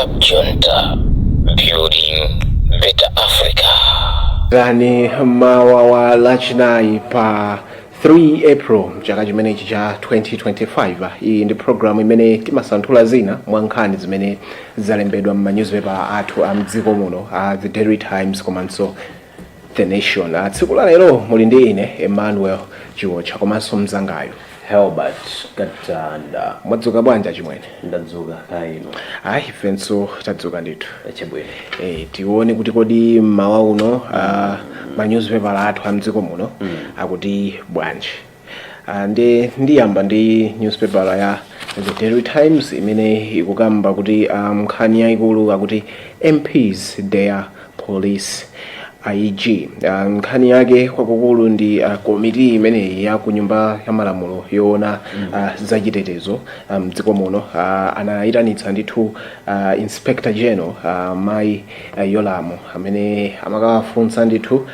Cab Junta, building better Africa. Tani mawa wa Lachinayi pa 3 April chaka chimenechi cha 2025. Iyi ndi programu imene timasanthula zina mwa nkhani zimene zalembedwa m'manyuzipepa athu a mdziko muno, a The Daily Times komanso The Nation. Tsiku la lero muli ndi ine Emmanuel Chiwocha komanso mzangayo Helbert Katanda. Mwadzuka bwanji, chimwene? Ndadzuka, kaya inu? Ayi, ifenso tadzuka ndithu. Chabwino. Tione kuti kodi mmawa uno manyuzipepa athu a mdziko muno akuti bwanji. Ndi ndiyamba ndi newspaper ya The Daily Times imene ikukamba kuti nkhani yayikulu akuti "MPs dare police IG". Nkhani yake kwakukulu ndi komiti imeneyi ya ku Nyumba ya Malamulo yoona zachitetezo mdziko muno anayitanitsa ndithu Inspector General mayi Yolamu amene amakawafunsa ndithu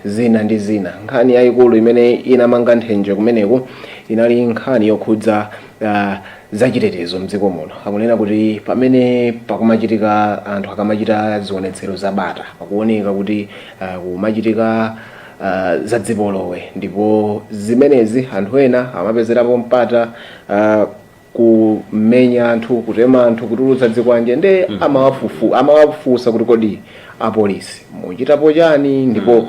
zina ndi zina. Nkhani yayikulu imene inamanga nthenje kumeneku inali nkhani yokhudza zachitetezo mdziko muno. Akunena kuti pamene pakumachitika, anthu akamachita zionetsero zabata, pakuoneka kuti kumachitika zadzipolowe, ndipo zimenezi anthu ena amapezerapo mpata kumenya anthu, kutema anthu, kutulutsa zikwanje. Nde amawafufusa kuti kodi apolisi muchitapo chani, ndipo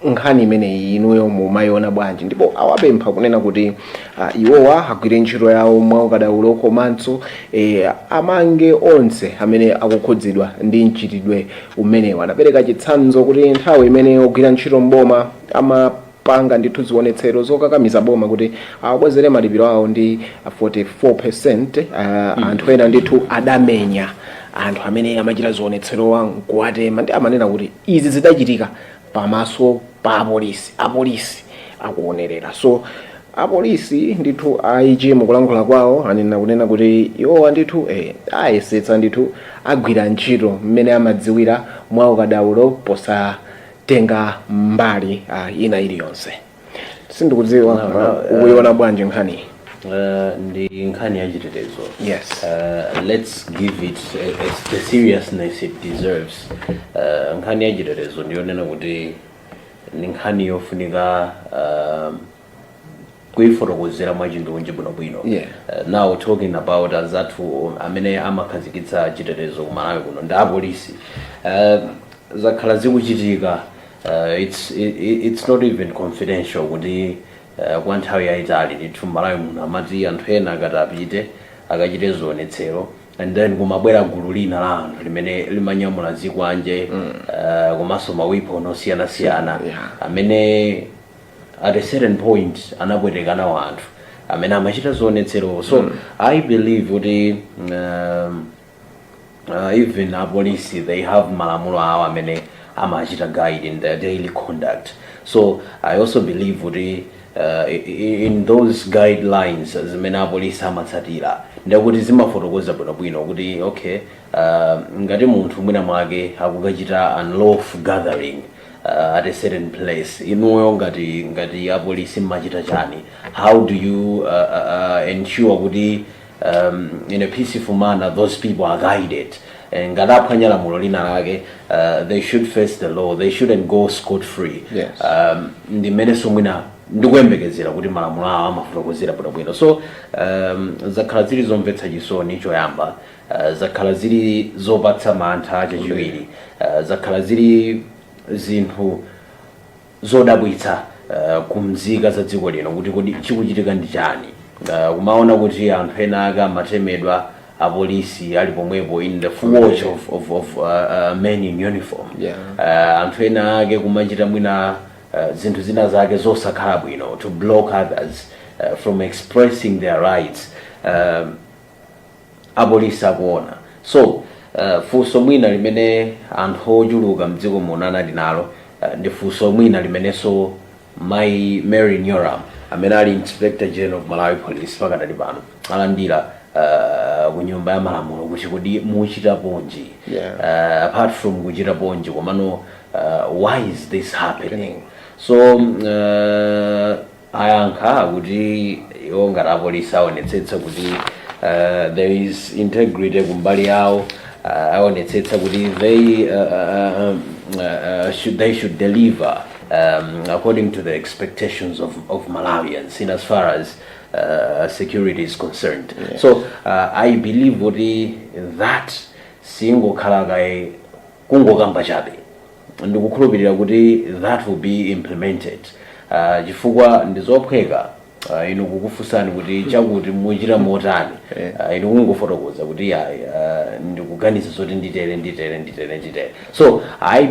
nkhani imeneyi inuyo mumayiona bwanji? Ndipo awapempha kunena kuti iwowa agwire ntchito yawo mwaukadaulo komanso amange onse amene akukhudzidwa ndi mchitidwe umenewu. Anapereka chitsanzo kuti nthawi imene ogwira ntchito mboma amapanga ndithu zionetsero zokakamiza boma kuti awabwezere malipiro awo ndi 44%, anthu ena ndithu adamenya anthu amene amachita zionetserowa nkuwatema, ndi amanena kuti izi zidachitika pamaso pa apolisi, apolisi akuonerera. So apolisi ndithu, IG mukulankhula kwawo anena kunena kuti iwowa ndithu ayesetsa ndithu, agwira ntchito mmene amadziwira mwa ukadaulo posatenga mbali ina iliyonse. Sindikudziwa No, no, ukuiona bwanji nkhani? Ndi nkhani ya chitetezo. Yes. Let's give it the seriousness it deserves. Nkhani ya chitetezo ndiyonena kuti ndi nkhani yofunika kuifotokozera mwachindunji bwinobwino. Now talking about anzathu amene amakhazikitsa chitetezo ku Malawi kuno ndi apolisi, zakhala zikuchitika, it's not even confidential kuti kwa nthawi yayitali ndithu Malawi muno amati anthu ena akati apite akachite zionetsero and then kumabwera gulu lina la anthu limene limanyamula zikwanje komanso ma weapon osiyanasiyana amene at a certain point anapwetekana wanthu amene amachita zionetsero. So I believe kuti even apolisi, they have malamulo awo amene amachita guide in their daily conduct. So I also believe kuti in those guidelines zimene apolisi amatsatira, ndekuti zimafotokoza bwinobwino kuti okay, ngati munthu mwina mwake akukachita unlawful gathering at a certain place, inuyo ngati apolisi mmachita chani? How do you ensure kuti in a peaceful manner those people are guided? And ngati aphwanya lamulo lina lake, they should face the law. They shouldn't go scot free. Ndi mmenenso mwina ndikuyembekezera kuti malamulo awo amafotokozera bwinobwino. So zakhala zili zomvetsa chisoni choyamba, zakhala zili zopatsa mantha chachiwiri, zakhala zili zinthu zodabwitsa kumzika za dziko lino kuti kodi chikuchitika ndi chani, kumaona kuti anthu ena ake amatemedwa apolisi ali pomwepo in the full watch of men in uniform. Anthu ena ake kumachita mwina zinthu zina zake zosakhala bwino to block others from expressing their rights, apolisi akuona. So funso mwina limene anthu ochuluka mdziko muno anali nalo, ndi funso mwina limenenso Mai Merlyne Yolamu amene ali Inspector General of Malawi Police pakadali pano alandira ku Nyumba ya Malamulo kuti kodi muchitaponji? Apart from kuchitaponji, komano why is this happening? So ayankha kuti iwo ngati apolisi aonetsetsa kuti there is integrity kumbali yawo. Aonetsetsa kuti they should deliver according to the expectations of Malawians in as far as security is concerned. So I believe kuti that singokhala kaye kungokamba chabe. Ndikukhulupirira kuti that will be implemented, chifukwa ndizophweka inu kukufunsani kuti chakuti muchita motani, inu kungofotokoza kuti ayi, ndikuganiza zoti nditere, nditere, nditere, nditere. So I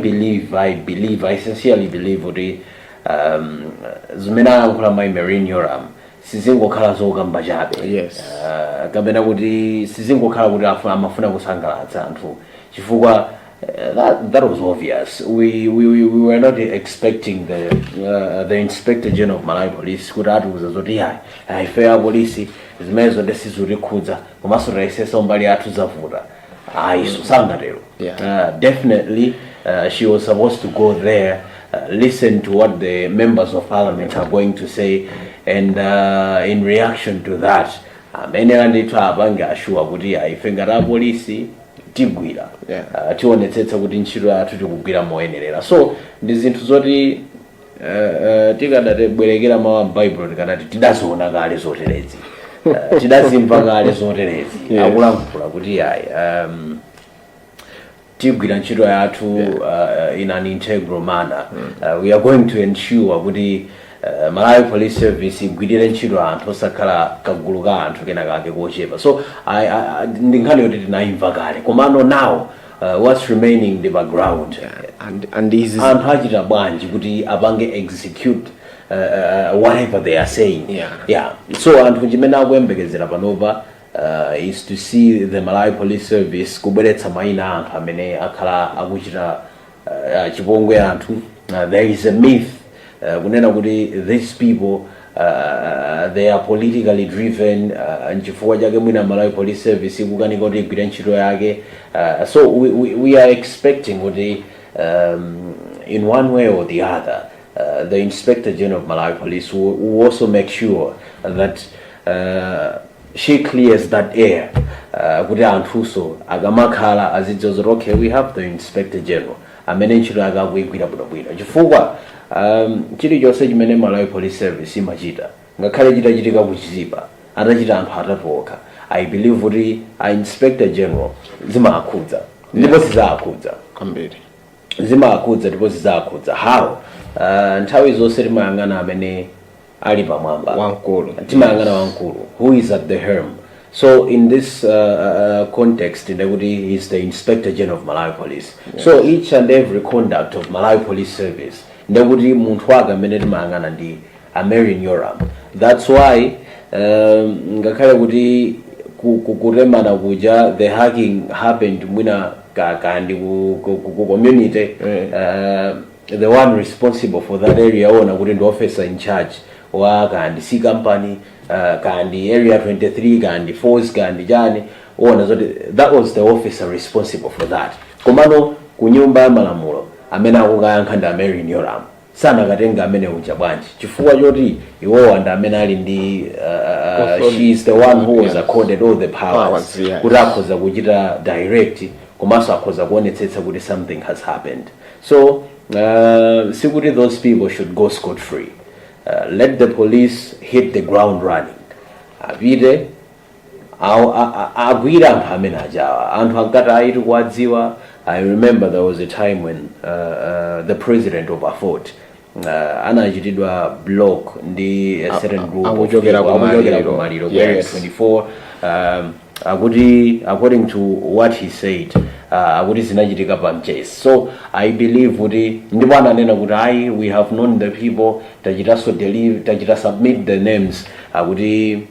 sincerely believe kuti zimene ayankhula mayi Merlyne Yolamu sizingokhala zokamba chabe, kapena kuti sizingokhala kuti amafuna kusangalatsa anthu, chifukwa that was obvious. We were not expecting the Inspector General of Malawi Police kuti atiuza zoti yayi, ife a polisi zimenezo ndesizutikhudza, komanso tayesesa mbali yathu, zavuta. Ayi, sangatero. Definitely she was supposed to go there, listen to what the members of parliament are going to say, and in reaction to that amene andithu apange assure kuti ife ngati apolisi tigwira, tionetsetsa kuti ntchito yathu tikugwira moyenerera. So ndi zinthu zoti tikadabwerekera mawu a Baibulo tikanati tidaziona kale zoterezi, tidazimva kale zoterezi. Akulankhula kuti ayi, tigwira ntchito yathu in an integral manner. We are going to ensure kuti Malawi Police Service igwirire ntchito anthu, osakhala kagulu ka anthu kena kake kochepa. So ndi nkhani yoti tinayimva kale, komano now what's remaining, the background, and izi anthu achita bwanji kuti apange execute whatever they are saying? Yeah, so anthu chimene akuyembekezera panopa is to see the Malawi Police Service kubweretsa mayina a anthu amene akhala akuchita chipongwe anthu. There is a myth kunena kuti these people, they are politically driven, nchifukwa chake mwina Malawi Police Service ikukanika kuti igwire ntchito yake. So we are expecting kuti in one way or the other the Inspector General of Malawi Police will also make sure that she clears that air, kuti anthuso akamakhala azidziwa zoti okay, we have the Inspector General amene ntchito yake akuyigwira bwinobwino, chifukwa chilichonse chimene Malawi Police Service imachita, ngakhale chitachitika kuchizipa, atachita anthu atatu okha, I believe kuti a Inspector General zimakhudza ndipo zizakhudza. Kwambiri. Zimakhudza ndipo zizakhudza. How? Nthawi zonse timayang'ana amene ali pamwamba. Wamkulu. Timayang'ana wamkulu, who is at the helm. So in this context, ndekuti he is the Inspector General of Malawi Police. So each and every conduct of Malawi Police Service, ndekuti munthu wake amene timayang'ana ndi a Merlyne Yolamu. That's why ngakhale kuti kutemana kuja, the hacking happened mwina kandi ku community, the one responsible for that area, ona kuti ndi officer in charge wa kandi C Company, kandi Area 23, kandi force, kandi chani, ona zoti that was the officer responsible for that. Komano ku Nyumba ya Malamulo amene akukayankha ndi a Merlyne Yolamu. Sanakatenga amene uja bwanji? Chifukwa choti iwowa ndi amene ali ndi she is the one who was accorded all the powers, Powers, yes. kuti akhoza kuchita direct, komanso akhoza kuonetsetsa kuti something has happened. So sikuti those people should go scot free. Let the police hit the ground running, apite agwira anthu amene ajawa. Anthu ankati ayi, tikuwadziwa. I remember there was a time when the president of AFORD anachitidwa block ndi a certain group of Akuchokera people, akuchokera kumaliro. Kumaliro, ku Area 24. Akuti according to what he said, akuti zinachitika pa mchesi. So I believe kuti ndipo ananena kuti ayi, we have known the people, tachitanso deliver, tachita submit the names, akuti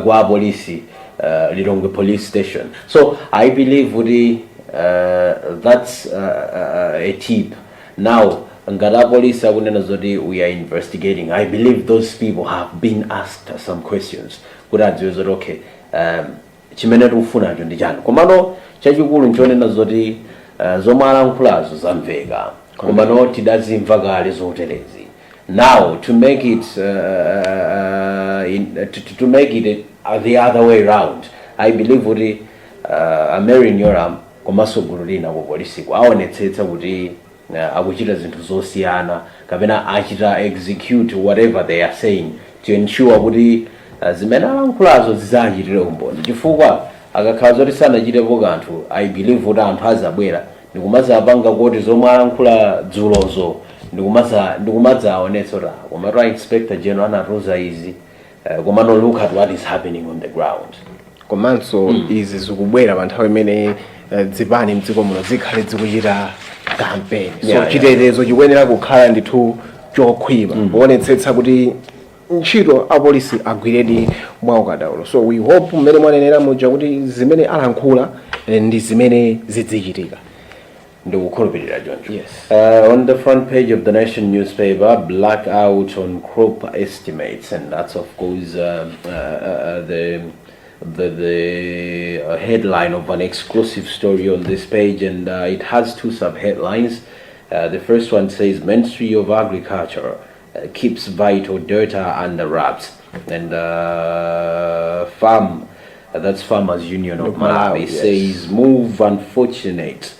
kwa polisi, Lilongwe Police Station. So I believe kuti that's a tip. Now ngati apolisi akunena zoti we are investigating, I believe those people have been asked some questions kuti adziwe zoti okay, chimene tikufunacho ndi chani. Komano chachikulu nchonena zoti zomwe alankhulazo zamveka, komano tidazimva kale zoterezi. Now to make it to make it the other way round, I believe kuti A Merlyne Yolamu komanso gulu lina ku polisiko aonetsetsa kuti akuchita zinthu zosiyana kapena achita execute whatever they are saying to ensure kuti zimene alankhulazo zidzachitire umboni, chifukwa akakhala zoti sanachitepo kanthu, I believe kuti anthu azabwera ndikumazapanga kuti zomwe alankhula dzulozo ndikumadzaonetsa kuti, "Ah, komatu a Inspector General anatiuza izi, komano look at what is happening on the ground." Komanso izi zikubwera pa nthawi imene zipani mdziko muno zikhale zikuchita campaign, so chitetezo chikuyenera kukhala ndithu chokhwima kuonetsetsa kuti ntchito apolisi agwiredi mwaukadaulo. So we hope, mmene mwanenera muja, kuti zimene alankhula ndi zimene zidzichitika. Ndikukhulupirira choncho. Yes. On the front page of The Nation newspaper, blackout on crop estimates, and that's of course the headline of an exclusive story on this page, and it has two sub-headlines. The first one says Ministry of Agriculture keeps vital data under wraps, and Farm, that's Farmers Union of Of Malawi, Malawi, yes. says move unfortunate,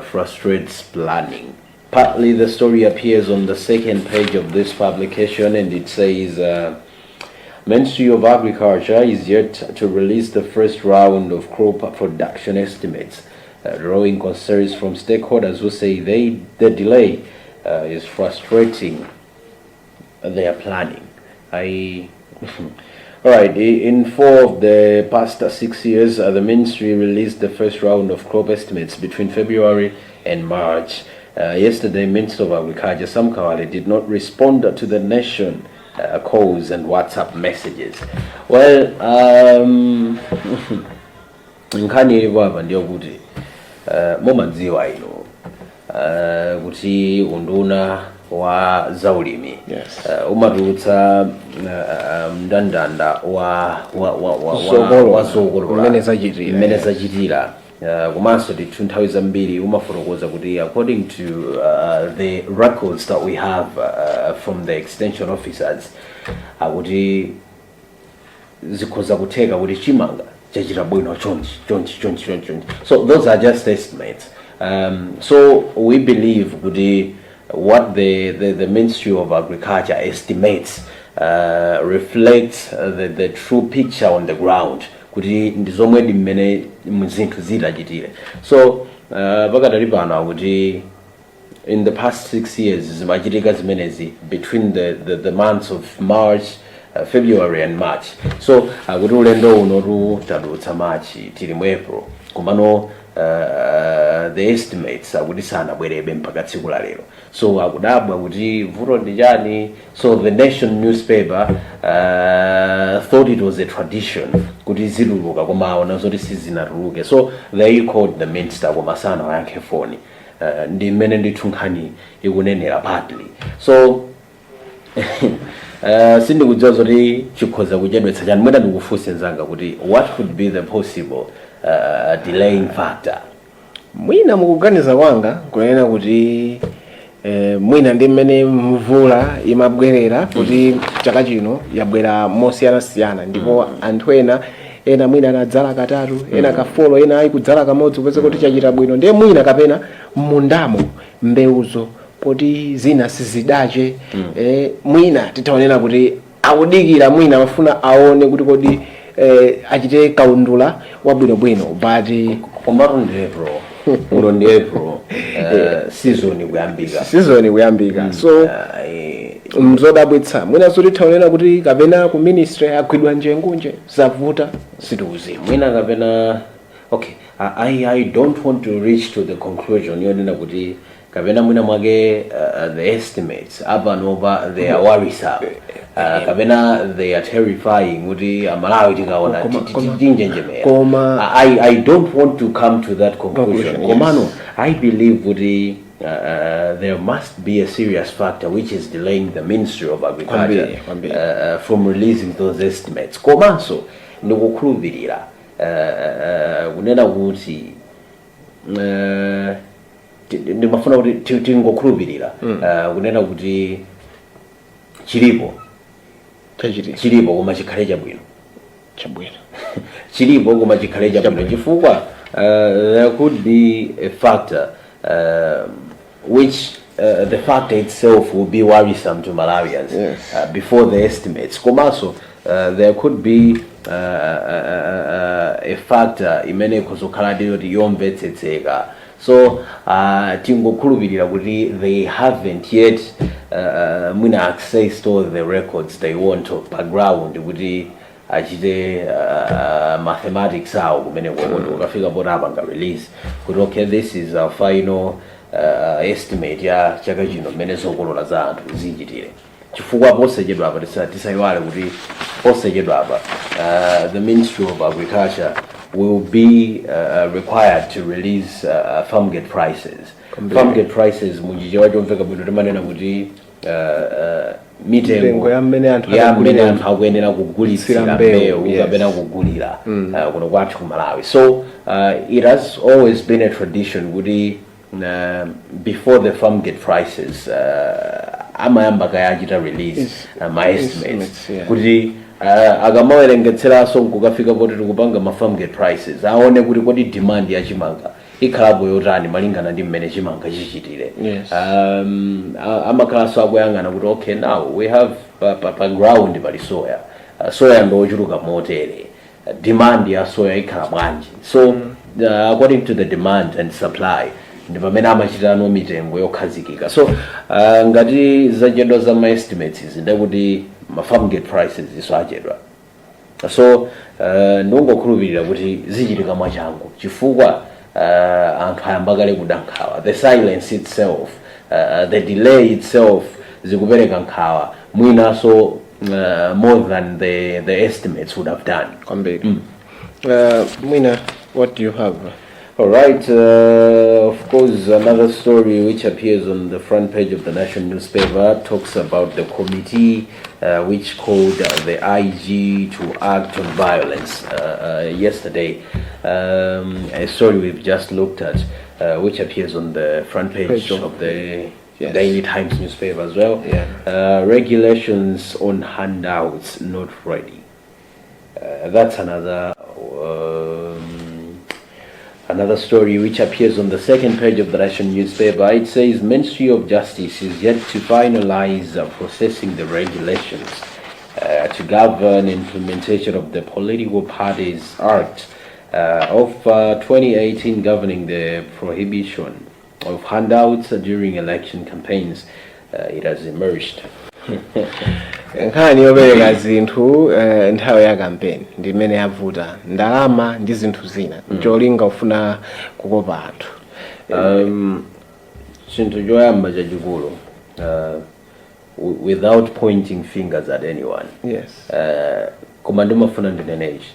frustrates planning. Partly the story appears on the second page of this publication, and it says Ministry of Agriculture is yet to release the first round of crop production estimates, drawing concerns from stakeholders who say the delay is frustrating their planning. I All right. In 4 of the past 6 years, the ministry released the first round of crop estimates between February and March. Yesterday, Minister of Agriculture Sam Kawale did not respond to The Nation calls and WhatsApp messages. Well, nkhani ilipo apa ndiyokuti mumadziwa inu kuti unduna wa zaulimi umatulutsa mndandanda wa Zokolola. wa zokolola. Mmene zachitira, mmene zachitira. Komanso ndithu nthawi zambiri umafotokoza kuti according to the records that we have from the extension officers, akuti zikhoza kutheka kuti chimanga chachita bwino chonchi, chonchi, chonchi, chonchi, chonchi. So those are just estimates. So we believe kuti what the Ministry of Agriculture estimates reflects the true picture on the ground, kuti ndi zomwe ndi mmene zinthu zitachitire. So pakadali pano akuti in the past 6 years zimachitika zimenezi between the months of March, February and March. So akuti ulendo uno tadutsa March, tili mu April, komano the estimates akuti sanabwerebe mpaka tsiku la lero. So akudabwa kuti vuto ndi chani. So The Nation newspaper thought it was a tradition kuti zituluka, koma aona zoti sizinatuluke, so they called the minister koma sanawayankhe foni. Ndi mmene ndithu nkhani ikunenera partly. So sindikudziwa zoti chikhoza kuchedwetsa chani. Mwina ndikufunse mzanga kuti what could be the possible delaying factor? Mwina mukuganiza kwanga kunena kuti mwina ndi mmene mvula imabwerera, kuti chaka chino yabwera mosiyanasiyana, ndipo anthu ena mwina anadzala katatu, ena kafolo, ena ayi kudzala kamodzi, kupeza kuti chachita bwino. Ndiye mwina kapena mmundamo mbewuzo poti zina sizidache, mwina titaonera kuti akudikira, mwina amafuna aone kuti kodi achite kaundula wabwinobwino, but Komatu ndi April uno, ndi April, season kuyambika. Season kuyambika, so mzodabwitsa. Mwina titaonera kuti kapena ku ministry agwidwa njengunje, zavuta, sitikuziwa. Mwina kapena, okay, I don't want to reach to the conclusion yonena kuti kapena mwina mwake the estimates apanopa they are worrisome, kapena they are terrifying, kuti Amalawi tikaona tinjenjemera. I don't want to come to that conclusion. Conclusion, yes. Komano I believe kuti there must be a serious factor which is delaying the Ministry of Agriculture Kwambiri, kwambiri. From releasing those estimates. Komanso ndikukhulupirira kunena kuti ndimafuna kuti tingokhulupirira kunena kuti chilipo Chachitika. Chilipo, koma chikhale chabwino. Chabwino. Chilipo, koma chikhale chabwino, chifukwa there could be a factor which the factor itself will be worrisome to Malawians before the estimates. Komanso there could be a factor imene ikuzokhala ndiyoti yomvetsetseka. So tingokhulupirira kuti they haven't yet mwina accessed all the records they want of background kuti achite mathematics awo kumene kuti ukafika poti apanga release kuti, "Okay, this is our final estimate ya chaka chino mmene zokolola za anthu zichitire." Chifukwa posachedwa apa, tisayiwale kuti posachedwa apa the Ministry of Agriculture will be required to release farm gate prices. Farm gate prices, muchichewa chomveka bwino timanena kuti mitengo Mitengo ya mmene anthu ya mmene akugulira anthu akuyenera kugulitsira mbewu, mbewu kapena kugulira kuno kwathu ku Malawi. So it has always been a tradition kuti before the farm gate prices amayamba kayachita release ma estimates estimates, yeah. kuti akamawerengetseranso nkukafika poti tikupanga ma farm gate prices, aone kuti kodi demand ya chimanga ikhalapo yotani malingana ndi mmene chimanga chichitire. Amakhalanso akuyang'ana kuti, okay, now we have pa ground pali soya, soya ndochuluka motere, demand ya soya ikhala bwanji? So according to the demand and supply ndi pamene amachitano mitengo yokhazikika. So ngati zachedwa za ma estimates izi, ndekuti ma farm gate prices iso achedwa. So ndingokhulupirira kuti zichitika mwachangu, chifukwa anthu ayamba kale kuda nkhawa. The silence itself, the delay itself zikupereka nkhawa mwinaso more than the estimates would have done. Kwambiri. Mwina what do you have? All right, of course, another story which appears on the front page of the Nation newspaper talks about the committee which called the IG to act on violence yesterday. A story we've just looked at, which appears on the front page Page of the Daily Times newspaper as well. Regulations on handouts not ready. That's another story which appears on the second page of the Nation newspaper. It says Ministry of Justice is yet to finalize processing the regulations to govern implementation of the Political Parties Act of 2018 governing the prohibition of handouts during election campaigns. It has emerged. Nkhani yopereka zinthu nthawi ya kampeni ndi imene yavuta, ndalama ndi zinthu zina, cholinga ufuna kukopa anthu. Chinthu choyamba chachikulu, without pointing fingers at anyone, koma ndimafuna ndinenechi,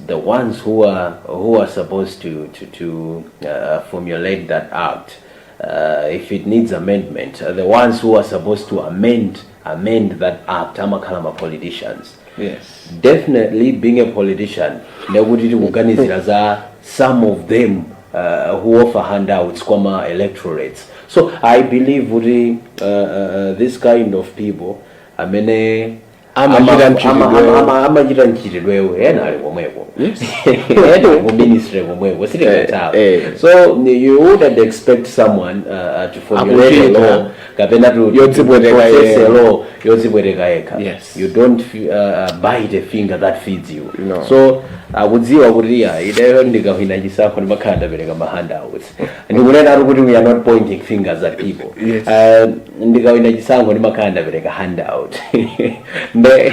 the ones who are supposed to formulate that act, if it needs amendment, the ones who are supposed to amend that act amakhala ma politicians. Definitely, being a politician, nekuti tikuganizira za some of them who offer handouts kwama electorates. So I believe kuti this kind of people amene Amachita mchitidwewo. Amachita mchitidwewo, ena ali komweko, ena ku ministry komweko, sitingathawa. So you wouldn't expect someone to formulate a Akuchita. law kapena to Yodzipweteka process a yekha. law yodzipweteka yekha. You don't bite a finger that feeds you. No. So akudziwa kuti ya ineyo ndikawina chisankho ndimakhala ndapereka ma handouts. Ndikunena kuti we are not pointing fingers at people. Ndikawina chisankho ndimakhala ndapereka handout, nde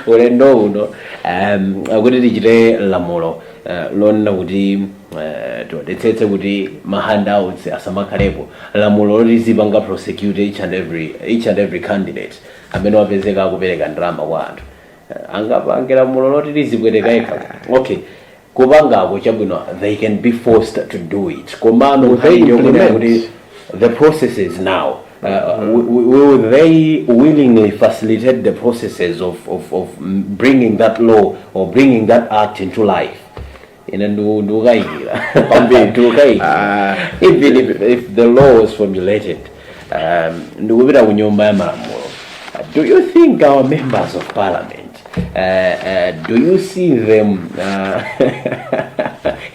ulendo uno akuti tichite lamulo lonena kuti tionetsetse kuti ma handouts asamakhalepo, lamulo loti zipanga prosecute each and every candidate amene wapezeka akupereka ndalama kwa anthu. Angapange lamulo loti lizipweteka yekha? Okay, kupangako chabwino, they can be forced to do it, komano Will they nkhani ndiyokunena implement? kuti the processes now, will they willingly facilitate the processes of bringing that law or bringing that act into life? Ine ndikukayikira Kwambiri. Ndikukayikira. Ah. Even if the law was formulated, ndikupita ku nyumba ya malamulo, do you think our members of parliament Do you see them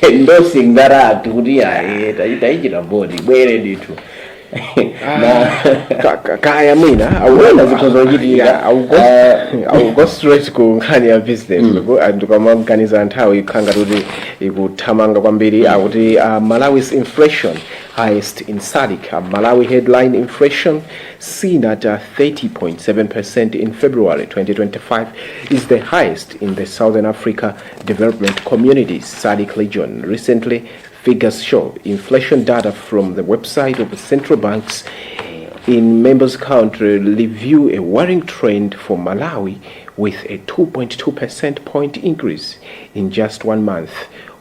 endorsing that act kuti ayi, tayichita vote, bwere ndithu na Kaya mwina Mwina zikhoza kuchitika. Yeah, I will go straight ku nkhani ya business mm. Ndikamaganiza nthawi ikhala ngati kuti ikuthamanga kwambiri. Akuti Malawi's inflation highest in SADC. Malawi headline inflation seen at 30.7% in February 2025 is the highest in the Southern Africa Development Community SADC region. Recently, figures show inflation data from the website of the central banks in members country review a worrying trend for Malawi, with a 2.2% point increase in just one month,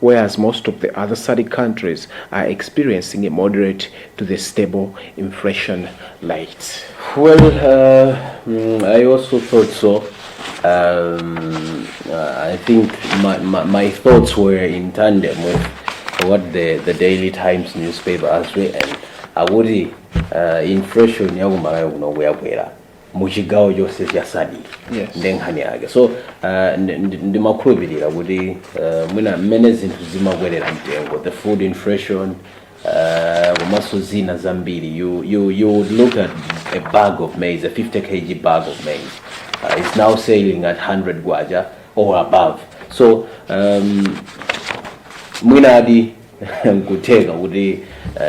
whereas most of the other SADC countries are experiencing a moderate to the stable inflation rates. Well, I also thought so. I think my thoughts were in tandem with what the Daily Times newspaper has written. Akuti inflation yaku Malawi kuno yakwera muchigawo chonse cha SADC. Ndi nkhani yake. So ndimakhulupirira kuti mwina mmene zinthu zimakwerera mtengo, the food inflation, komanso zina zambiri, you would look at a bag of maize, a 50 kg bag of maize is now selling at 100 kwacha or above. So mwinadi nkutheka kuti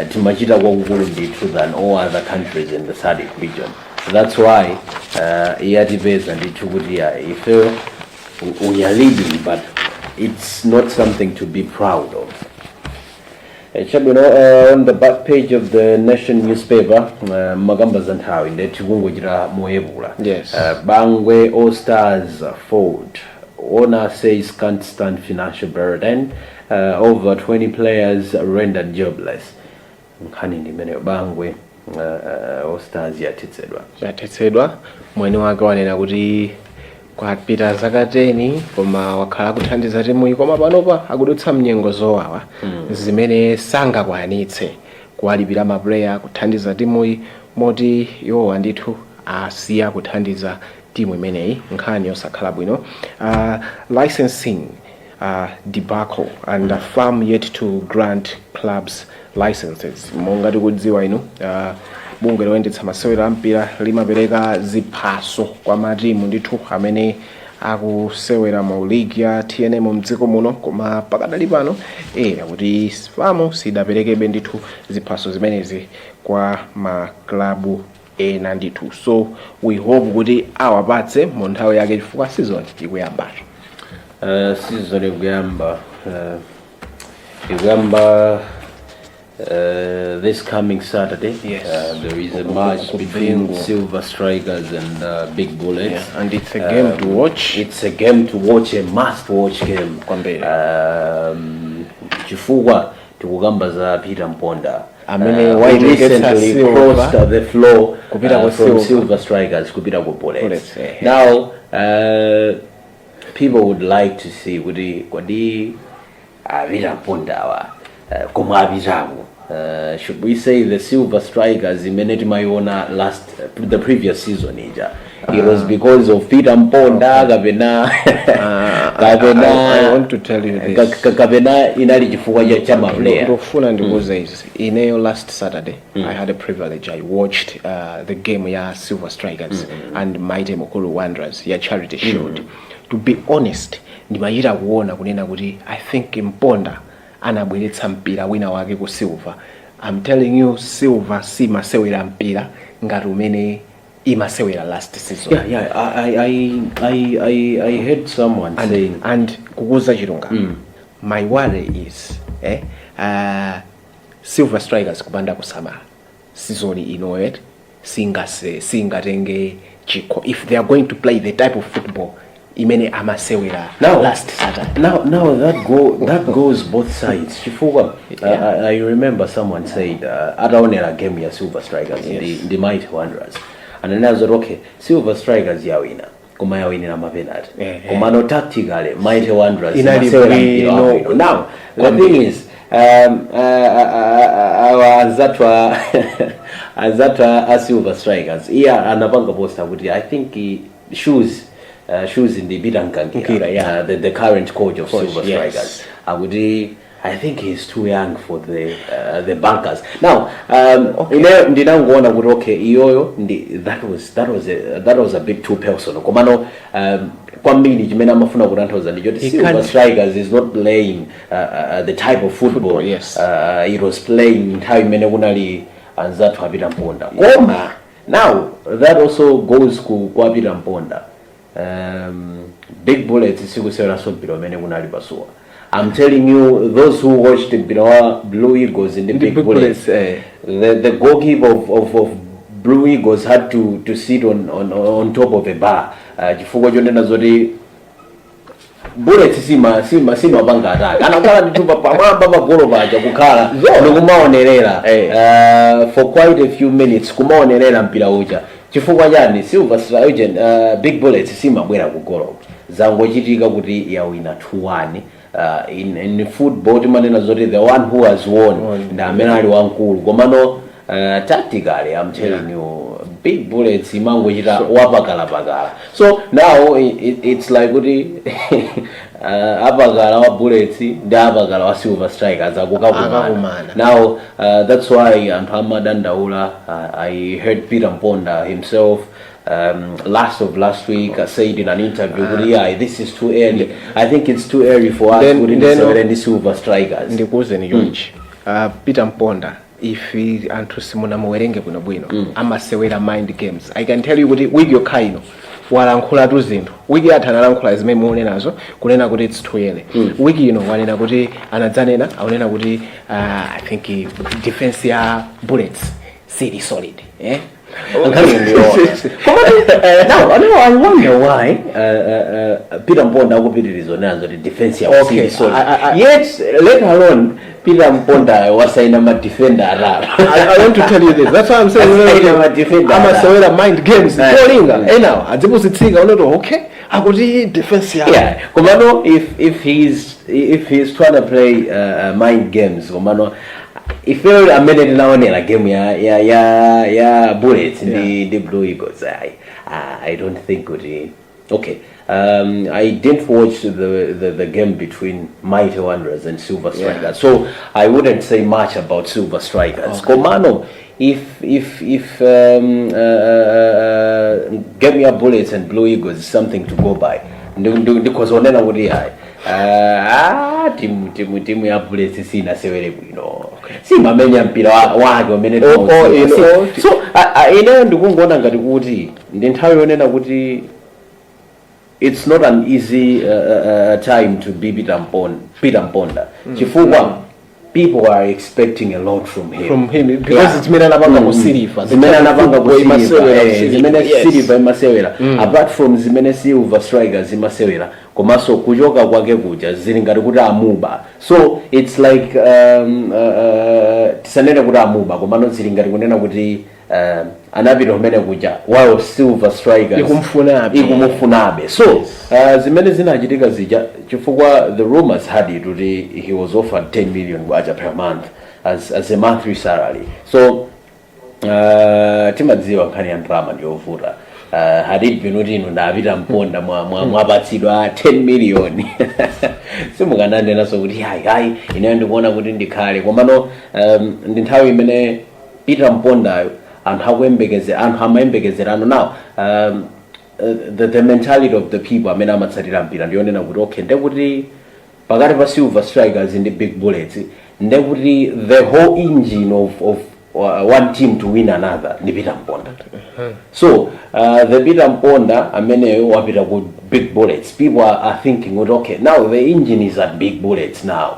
timachita kwakukulu ndithu than all other countries in the SADC region. That's why iyatipeza ndithu kuti ife we are leading, but it's not something to be proud of. Chabwino, on the back page of the Nation newspaper, makamba za nthawi ndeti kungochita moyepula. Bangwe All Stars fold. Owner says can't stand financial burden. Over 20 players rendered jobless. Nkhani ndi imeneyo, Bangwe All Stars yathetsedwa. Yathetsedwa. Mwini wake wanena kuti kwapita zaka 10 koma wakhala kuthandiza timuyi, koma panopa akudutsa mnyengo zowawa zimene sangakwanitse kuwalipira ma player, kuthandiza timuyi, moti iwowa ndithu asiya kuthandiza timu imeneyi. Nkhani yosakhala bwino. Licensing debacle and a FAM yet to grant clubs licenses. Monga tikudziwa inu, bungwe loyendetsa masewero a mpira limapereka ziphaso kwa matimu ndithu amene akusewera mu league ya TNM mdziko muno, koma pakadali pano kuti FAM sidaperekebe ndithu ziphaso zimenezi kwa maklabu ena ndithu. So we hope kuti awapatse mu nthawi yake chifukwa season ikuyambatu. Season ikuyamba this coming Saturday. There is a match between Bingo. Silver Strikers and Big Bullets. Yeah, and it's a game to watch. It's a game to watch, a must watch game. Kwambiri. Chifukwa tikukamba za Peter Mponda amene who wayiteketsa recently Silver crossed the floor kupita ku from Silver. Silver Strikers kupita ku Bullets. Bullets, eh. Now people would like to see kuti kodi a Peter Mpondawa komwe apitako, should we say the Silver Strikers imene timayiona last the previous season ija, it was because of Peter Mponda kapena I want to tell you this. Kapena inali chifukwa cha ma player? Ndofuna ndikuuze izi. Ineyo last Saturday I had a privilege. I watched the game ya Silver Strikers and Mighty Mukuru Wanderers ya Charity Shield. To be honest, ndimachita kuona kunena kuti I think Mponda anabweretsa mpira wina wake ku Silver. I'm telling you, Silver simasewera mpira ngati umene imasewera last season. Yeah, I heard someone saying And kukuza chilungamo, my worry is Silver Strikers kupanda kusamala season inoyo singase singatenge chikho if they are going to play the type of football imene amasewera last Saturday. Now that goes both sides. Chifukwa, I remember someone said ataonera game ya Silver Strikers ndi Mighty Wanderers. Ananena zoti okay, Silver Strikers yawina, koma yawinira ma penalty. Komano tactically Mighty Wanderers Inali imasewera mpira bwino. wabwino. Now, the thing is our anzathu a Silver Strikers iya anapanga posta kuti I think shoes Shoes ndi Peter Nkangira, Nkira, yeah. The current coach of Coach, Silver yes. Strikers, akuti I think he's too young for the bankers. Now, ine ndinangoona kuti okay, iyoyo ndi that was a bit too personal. Komano kwambiri chimene amafuna kutanthauza ndi choti He Silver can't- Strikers is not playing the type of football, Football, yes. It was playing nthawi imene kunali anzathu a Peter Mponda. Koma now that also goes ku kwa Peter Mponda. Big Bullets sikuseweranso mpira umene kunali Pasuwa. I'm telling you, those who watched mpira wa Blue Eagles in the The Big Big Bullets, Bullets, eh. the goalkeeper of Blue Eagles had to sit on top of a bar, chifukwa chonena zoti Bullets simapanga attack. Anakhala ndithu pamwamba pagolo paja, kukhala ndikumaonerera Eh. For quite a few minutes, kumaonerera mpira uja. Chifukwa chani? Silver Strikers, Big Bullets simabwera ku golo. Zangochitika kuti yawina 2-1. In football timanena zoti the one who has won ndi amene ali wamkulu. Komano tactically, I'm telling you, Big Bullets imangochita wapakalapakala. So now it's like kuti apakala wa Bullets ndi apakala wa Silver Strikers akukakumana. Akakumana. Now that's why anthu amadandaula. I heard Peter Mponda himself last of last week said in an interview kuti, "Yeah, this is too early. I think it's too early for us kuti tisewere ndi Silver Strikers." Ndikuwuzeni chonchi, Peter Mponda, if anthu simunamuwerenge bwinobwino, amasewera mind games. I can tell you kuti wiki yokha ino walankhulatu zinthu. Wiki yatha analankhula zimene munenazo, kunena kuti it's too early. Wiki ino wanena kuti, anadzanena, akunena kuti I think defense ya Bullets sili solid, eh? Nkhani ndiyoona. Koma now I wonder why Peter Mponda akupitiriza onena zoti defense yawo sili solid. Yet let alone Peter Mponda wasaina ma defender atatu. I want to tell you this. That's why I'm saying Asaina ma defender amasewera mind games. Cholinga enawo adzipusitsika unoti okay, akuti defense yawo. Yeah, komano if he's trying to play mind games, komano ife amene tinaonera game ya Bullets ndi Blue Eagles, I don't think kuti okay. I didn't watch the game between Mighty Wanderers and Silver Strikers, so I wouldn't say much about Silver Strikers. Komano if game ya Bullets and Blue Eagles is something to go by, ndikhozonena kuti hayi, timu ya Bullets sinasewere bwino, simamenya mpira wake umene timaudziwa. So ineyo ndikungoona ngati kuti ndi nthawi yonena kuti it's not an easy time to be Peter Mponda, chifukwa people are expecting a lot from him. From him, because zimene anapanga ku Silver, zimene anapanga ku Football Silver, imasewera ku Silver, zimene yes. Silver imasewera, apart from zimene Silver Strikers imasewera, komanso kuchoka kwake kuja zili ngati kuti amuba. So it's like tisanene kuti amuba, komano zili ngati kunena kuti anapita kumene kuja while Silver Strikers Ikumfunabe. Ikumufunabe. So zimene zinachitika zija, chifukwa the rumors had it kuti he was offered 10 million kwacha per month as a monthly salary. So timadziwa nkhani ya ndalama ndiyovuta. Had it been kuti inu ndapita Mponda mwapatsidwa 10 million, simukananenanso kuti hayi hayi, ineyo ndikuona kuti ndikhale. Komano ndi nthawi imene Peter Mpondayo anthu akuyembekeze, anthu amayembekezerano. Now the mentality of the people amene amatsatira mpira ndiyonena kuti okay, ndekuti pakati pa Silver Strikers ndi Big Bullets, ndekuti the whole engine of one team to win another ndi Peter Mponda. So the Peter Mponda ameneyo wapita ku Big Bullets. People are thinking kuti okay, now the engine is at Big Bullets. Now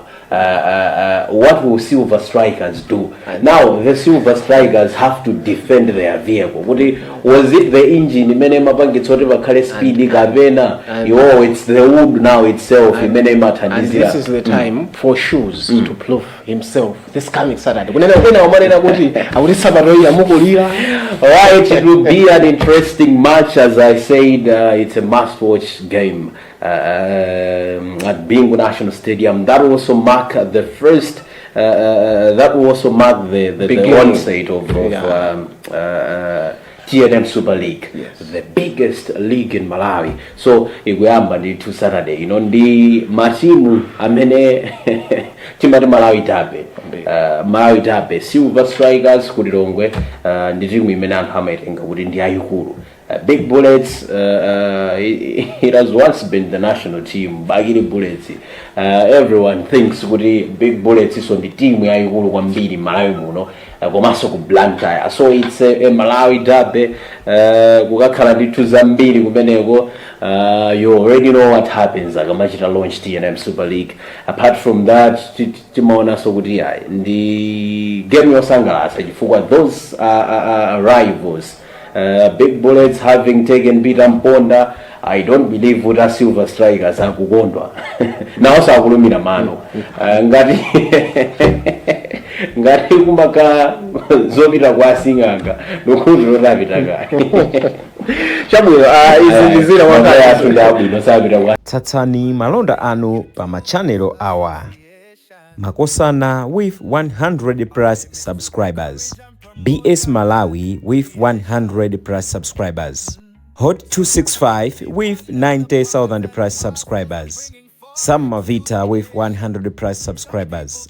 what will Silver Strikers do? Now the Silver Strikers have to defend their vehicle, kuti was it the engine imene imapangitsa kuti pakhale speed, kapena yo it's the wood now itself imene And imathandizira. this is the time for Shoes to prove himself this coming Saturday. Kunena kwena umanena kuti akuti sabato iyi amukulira. Alright, it will be an interesting match. As I said, it's a must-watch game at Bingu National Stadium. That will also mark the first. That will also mark the Beginning. onset of TNM Super League, Yes. the biggest league in Malawi. So ikuyamba ndithu Saturday ino ndi matimu amene timati Malawi Derby. Malawi Derby, Silver Strikers ku Lilongwe ndi timu imene anthu amaitenga kuti ndi ayikulu. Big Bullets, it has once been the national team, Bakili Bullets. Everyone thinks kuti Big Bullets iso ndi timu yayikulu kwambiri Malawi muno, komanso ku Blantyre. So it's a Malawi Derby. Kukakhala ndithu zambiri kumeneko. You already know what happens akamachita launch TNM Super League. Apart from that, timaonanso kuti ayi, ndi game yosangalatsa chifukwa those are rivals. Big Bullets having taken Peter Mponda, I don't believe kuti a Silver Strikers akukondwa, nawonso akulumira mano. Ngati kumaka zopita kwa asing'anga, ndikuti lotapita kale. Chabwino, izi ndi zina mwa nkhani. Athu ndi abwino, sapita kwa Tsatsani malonda anu pa machanelo awa: Makosana with 100 plus subscribers, BS Malawi with 100 plus subscribers, Hot 265 with 90,000 plus subscribers, Sam Mavita with 100 plus subscribers,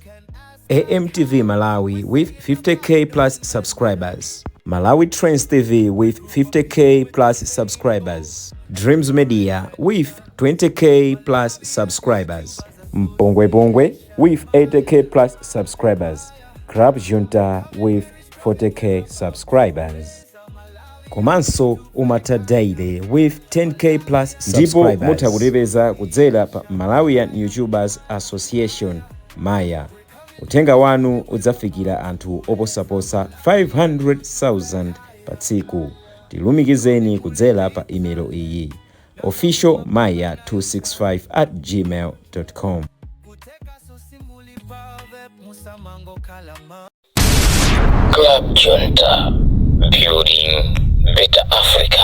AMTV Malawi with 50K plus subscribers, Malawi Trends TV with 50K plus subscribers, Dreams Media with 20K plus subscribers, Mpongwe Pongwe with 80K plus subscribers, Club Junta with 40K subscribers. Komanso Umata Daily with 10K plus. Ndipo mutha kutipeza kudzera pa Malawian YouTubers Association, Maya. Uthenga wanu udzafikira anthu oposaposa 500,000 pa tsiku. Tilumikizeni kudzera pa imelo iyi: officialmaya265@gmail.com. Club Junta, building better Africa.